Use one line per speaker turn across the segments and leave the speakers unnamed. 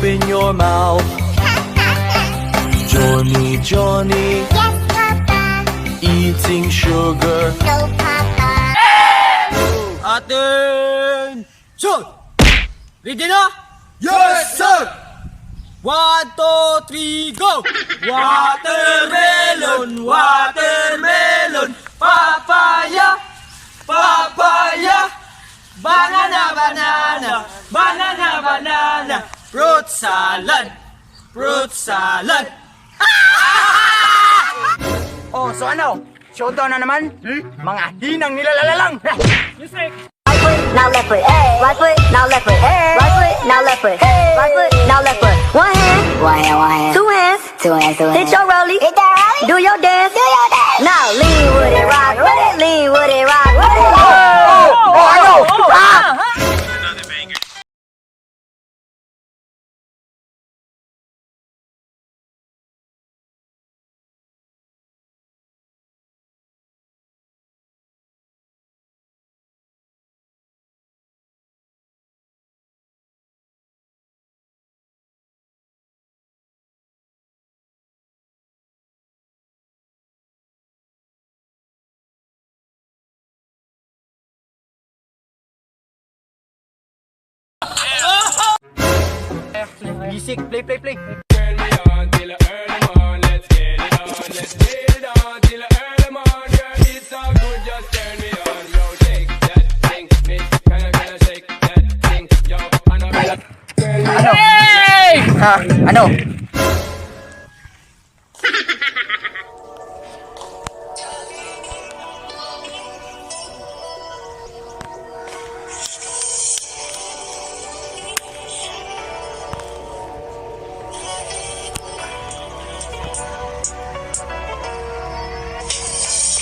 Open your mouth. Johnny, Johnny,
Yes, Papa.
Eating sugar.
No, Papa.
Attention! Ready na?
Yes, sir!
One, two, three, go! Watermelon, watermelon, papaya, papaya, banana, banana, banana, banana, fruit salad, fruit salad.
Oh, so ano? Showdown na naman? Hmm? Mga hinang nilalalang!
Right foot, now left foot, right foot, now left foot, right foot, now left foot, right foot, now left foot. One hand, one hand, one hand, two hands, two hands. Hit your rollie, hit that rollie. Do your dance, do your dance. Now lean with it, rock with it, lean with it, rock with it.
Oh, ano? Ah! Music, play, play, play.
Turn me on till I earn 'em on. Let's get it on. Let's get it on till I earn 'em on. Girl, it's all good. Just turn me on. Yo, shake that thing, miss. Can I shake that thing? Yo, Annabella.
Ano? Ha? Ano?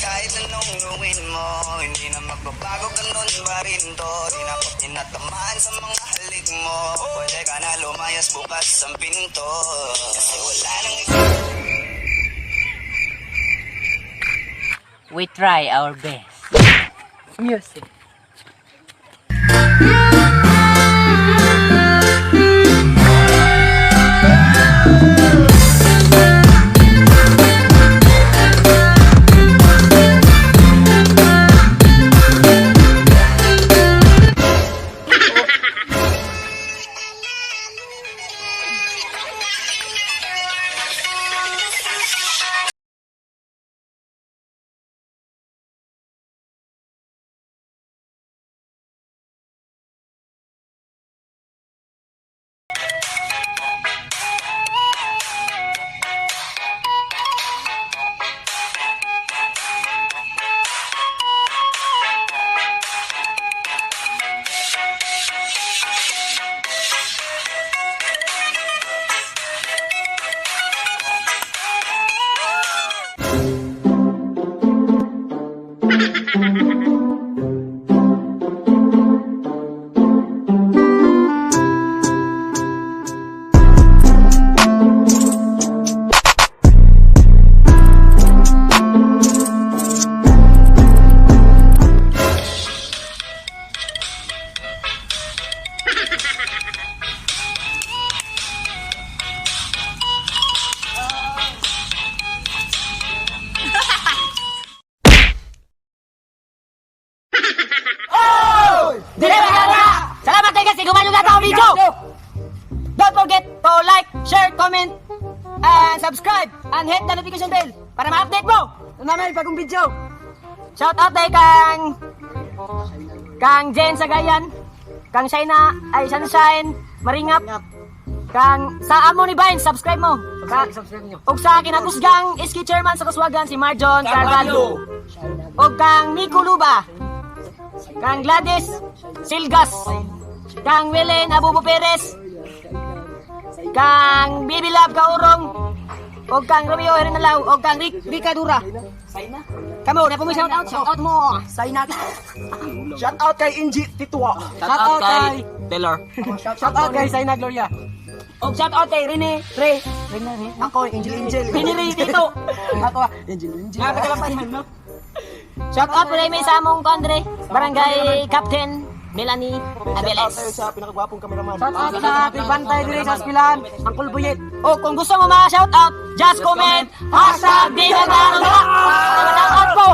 Kahit anong gawin mo, hindi na magbabago, ganun pa rin to. Di na ako tinatamaan sa mga halik mo. Pwede ka na lumayas, bukas ang pinto. Kasi wala nang
We try our best. Music.
Dili ba? Salamat kayo kasi gumano na tao video. Don't forget to like, share, comment, and subscribe and hit the notification bell para ma-update mo na namin bagong video. Shout out kay kang Jen Sagayan, kang Shaina ay Sunshine Maringap, kang sa amo ni Vine, subscribe mo. Subscribe niyo. Ug sa kinakusgang iski chairman sa Kuswagan si Marjon Carvalho. Ug kang Nico Luba. Kang Gladys Silgas. Kang Wilen Abubo Perez. Kang Bibi Love Kaurong. O kang Romeo Hernalao. O kang Rick, Rica Dura. Kamo, na po mo shout out. Shout out mo.
Sign up. Shout out kay Inji Titwa.
Shout out kay Taylor.
Shout out kay Saina Gloria.
O shout out kay Rene Re. Rene Re.
Ako, Angel Angel.
Rene Re Tito.
Ako, Angel Angel.
Shout out po may sa among kondre, barangay captain. Melanie Abeles.
Sa pinakagwapong cameraman.
Shout out sa ating bantay diri sa eskwelahan, ang Kulbuyet. O kung gusto mo mga shout out, just comment #DiNagtanong. Shout out po.